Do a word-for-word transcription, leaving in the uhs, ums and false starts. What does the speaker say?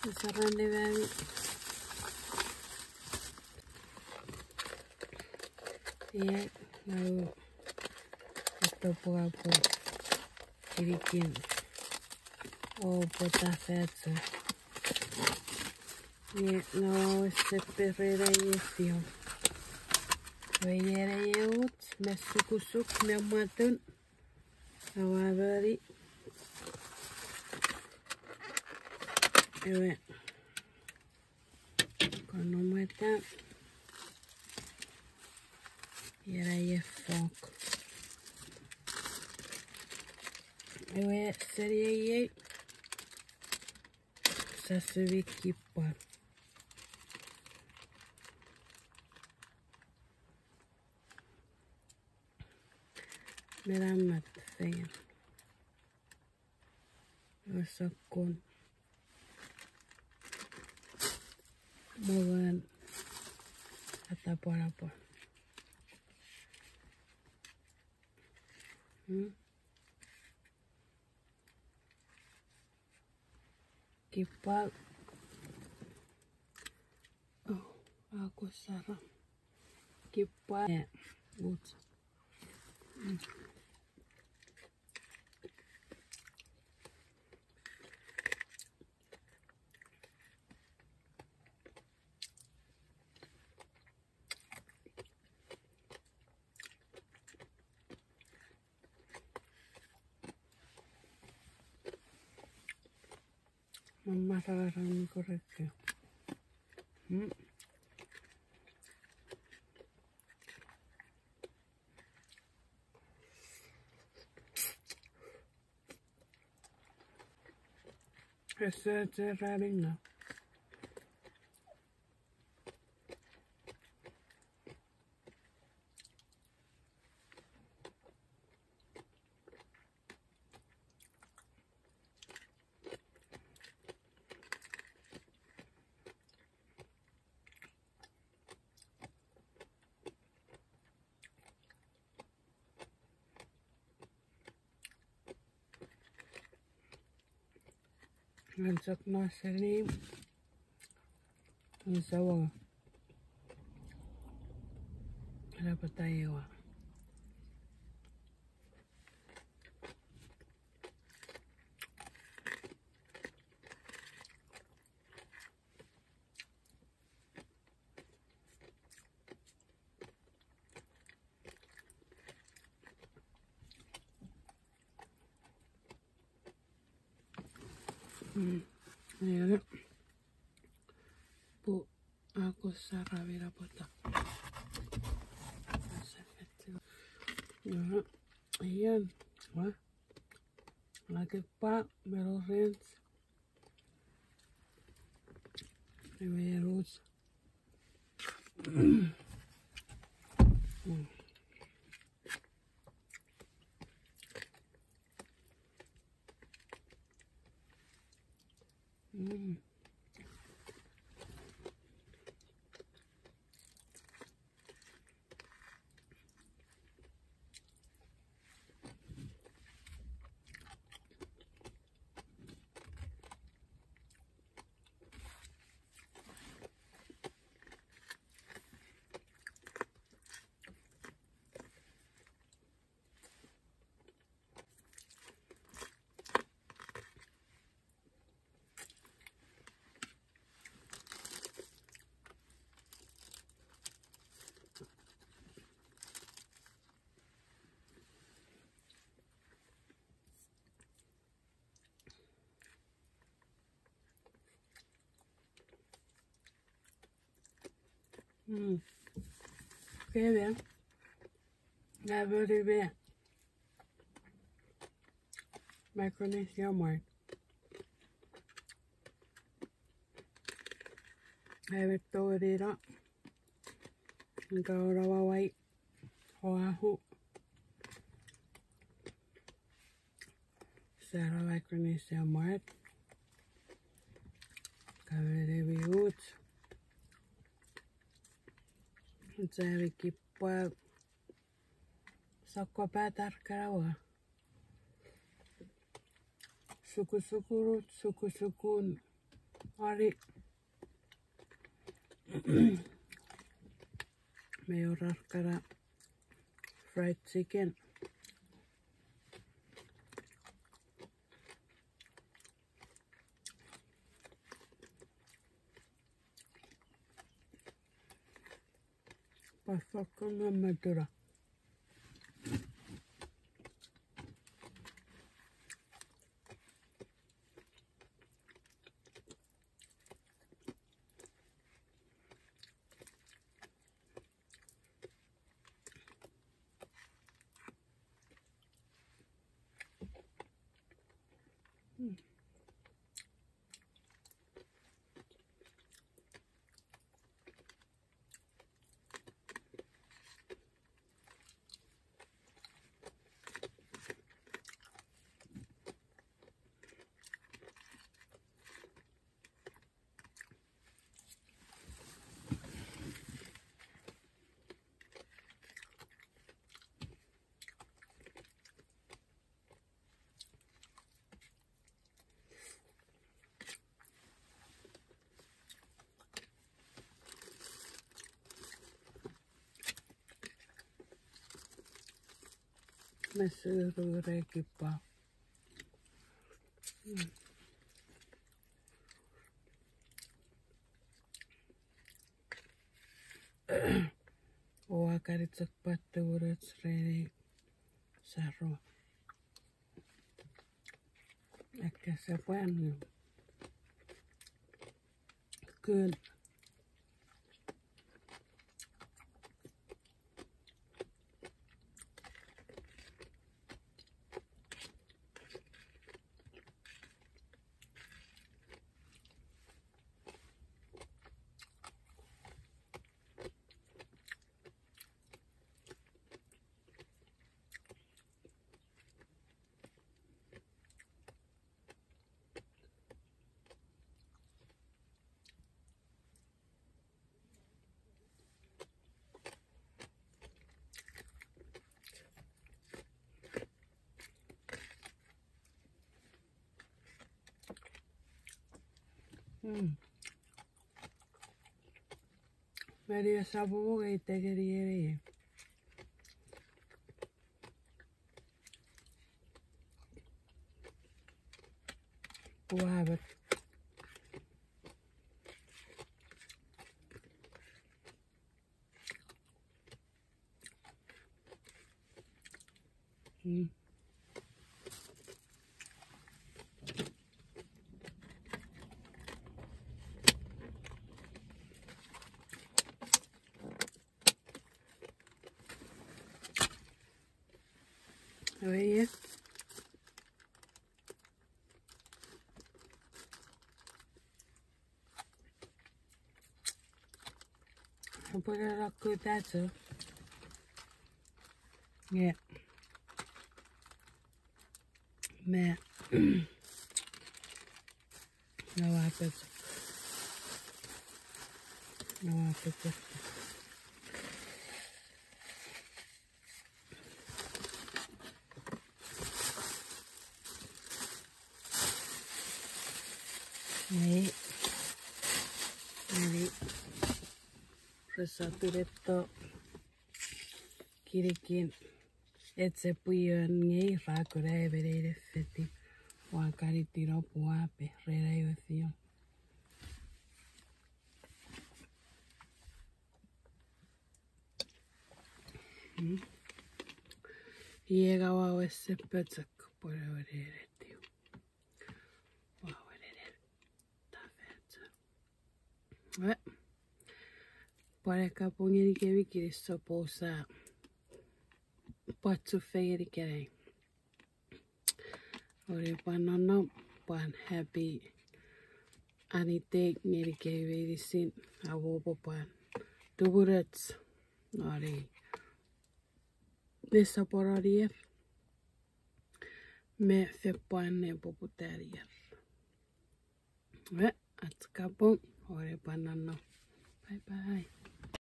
Saran ne mami. Ie, nau, eto pwapwa. Kirikin. O pwata fetsa. Ie, nau, seperera ie fio. We iere ie uch, me sukusuk, me mwatun. Aua moni. Ewe. Kono mweta. Iera ie fok. Ewe seni ei. Sasumi kipwa. Melamat fengen. Osokun. Mowan. Atapwarapwa. Hmm? Kipwa. Oh, ako sara. Kipwa. Eh, uch. Mm. Mama sara sara mi korek. Hmm. Ese, ese raninga. Ngang sok no seni. Ngang sawa. Era pataewa. Mm. Ayan. Pu ako sara mira pota. Asa fetsi. Ayan. Wa. Ake pa mero rens. Ewe rus. Mm. Mm. Kevin. Naverive. Micronesia Mart. Ave torira. Nka ora wawai. Oahu. Sara Micronesia Mart. Kavere mi uch. Sari kipwa. Sokkopat ar karawa. Sukusukurut, sukusukun. Ari, me wor ar kana fried chicken. Pwan fokkun matura. Me surure kipau. Oua kan chok pwan tumunoch ren ei saram. Ekkese pwan. Good. Mm. Meni esap mwo ngeni tengeni eni. Uamek. Mm. Ewe iei. Upwe no kutacho. Nge. Me. Ngawa pechok. Ngawa pechok. Nei, nei, rese tureto kinikin eche pwion ngei ra kuna emon ne fiti. Ua kan itino pwe ua pe rena iwe fio. Iei ngawa wesen pochokun pwe wenenetiw. Ua wenene tafacho. Pwan kapong ngenikemi kinisou pwe sa pwan chufengen ikenai. Ori pwan nonnom, pwan happy Annie Day ngenikemi meinisin, amo pwe pwan tumunoch, ori nesoponon ier, me fen pwan nepoputan ier. Ach kapong, ori pwan nonnom. Bye bye.